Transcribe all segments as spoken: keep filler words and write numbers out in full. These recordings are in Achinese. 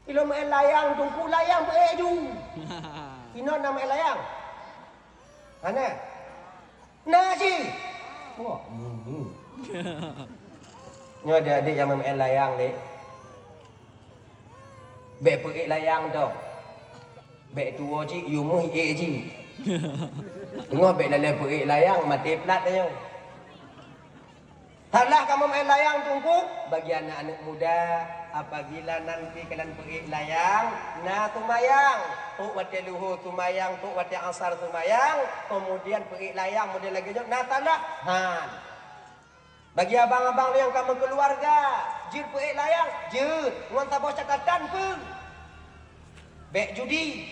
Ilôn meu'én layang, Teungku, layang peuék ju. Inoe na meu'én layang? Hana? Na cit. Wah, hmm. Nyoe adék-adék nyang meu'én layang, Dek. Bèk peuék layang toh. Bèk tuwoe cit, yue méuh ék cit. Teungoh bèk lalèe peuék layang, maté plat tanyoe. Salah kamoe meu'én layang, Teungku, bagi aneuk-aneuk muda, apabila nanti kalon peuék layang, na seumayang, trok watèe luho seumayang, trok watèe asar seumayang, kemudian peuék layang model lagèe nyoe, na salah? Han. Bagi abang-abang nyang ka meukeuluwarga, jeuet peuék layang, jeuet, ngon saboh catatan peue? Bèk judi.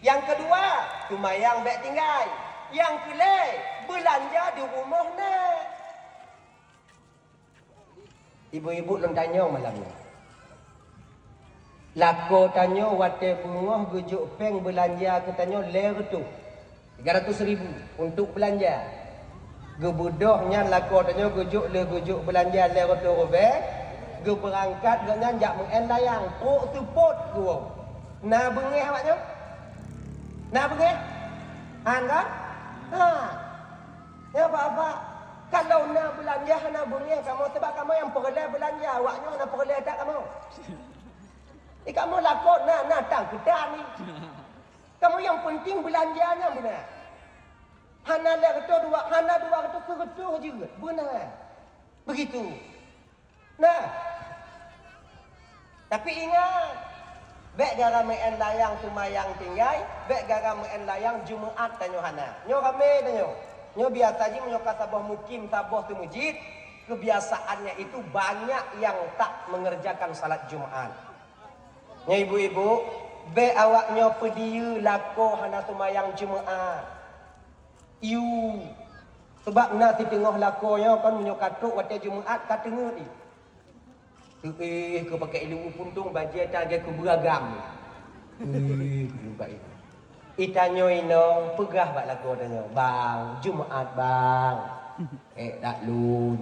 Nyang keudua, seumayang bèk tinggai. Nyang keulhèe, beulanja di rumoh na. Ibu-ibu lôn tanyong malam nyoe. Lakoe tanyoe watèe beungoh geujok pèng beulanja keu tanyoe lhèe reutôh, tiga ratus ribu, untuk beulanja. Geubeudôh nyan lakoe tanyoe geujok lé geujok beulanja lhèe reutôh ribèe, geubeurangkat gobnyan jak meu'én layang, trok seupôt geuwoe. Na beungèh awak nyoe? Na beungèh? Han kan? Ha. Ya, Bapak, kalau na beulanja hana beungèh kamoe, sabab kamoe nyang peureulèe beulanja, awak nyoe hana peureulèe that kamoe. Eh, kamoe lakoe na, na tan keutan ni. Kamoe nyang peunteng beulanja nyan beuna. Hana lhèe reutôh dua, hana dua reutôh, seureutôh jeuet, beuna. Begitu. Nah, tapi ingat, bèk gara meu'én layang seumayang tinggai, bèk gara meu'én layang Jumeu'at tanyoe hana. Nyoe ramè tanyoe. Nyoe biasa jih meunyoe ka saboh mukim, saboh teumeujid, kebiasaannya itu banyak yang tak mengerjakan salat Jumat. Nyoe ibu-ibu, bèk awak nyoe peudiyeu lakoe hana seumayang Jumeu'at. Yu, sabab na siteungoh lakoe nyoe kan meunyoe ka trok watèe Jumeu'at ka teungeut jih. Teuéh keu pakèk ileumèe puntông bajèe tan lagèe keu beuragam. Teuéh keu buka itu. Itanyoe inong peugah bak lakoe tanyoe, "Bang, Jumeu'at, Bang." "Hèk that lôn."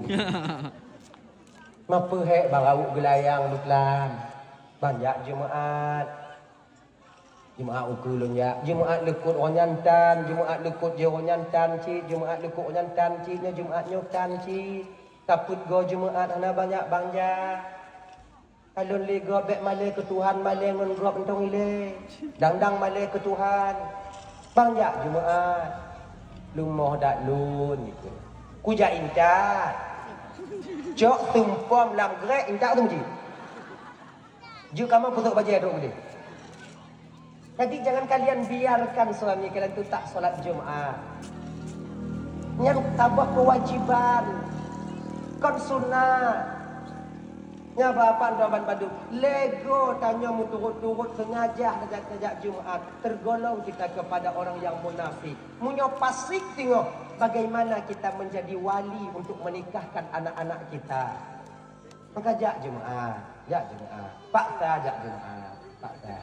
"Ma peue hèk, Bang, rawök geulayang beuklam?" "Bang, jak Jumeu'at." Jumeu'at ukeue lôn jak. Jumeu'at leukôt uroe nyan tan, Jumeu'at leukôt jih uroe nyan tan cit, Jumeu'at leukôt uroe nyan tan cit, nyoe Jumeu'at nyoe tan cit. Ka peuet goe Jumeu'at hana banyak bang jak. Ka lôn lé gob bèk malèe keu Tuhan, malèe ngon gob mantong ilèe. Dang-dang malèe keu Tuhan. Bang jak Jumeu'at. Leumoh that lôn, gitu. Kujak intat. Cok seumpom lam grek, intat tu cit. Jeuet kamoe peusok bajèe trok udeh. Jadi, jangan kalian biarkan suami kalian tu tak sholat Jumat. Nyan saboh kewajiban, kon sunat. Nyan apa-apa droe bandum. Lego tanyoe meuturut-turut sengaja saja-saja Jumat, tergolong kita kepada orang yang munafik. Meunyoe fasik teungoh, bagaimana kita menjadi wali untuk menikahkan anak-anak kita? Maka jak Jumat, jak Jumat. Paksa jak Jumat, paksa.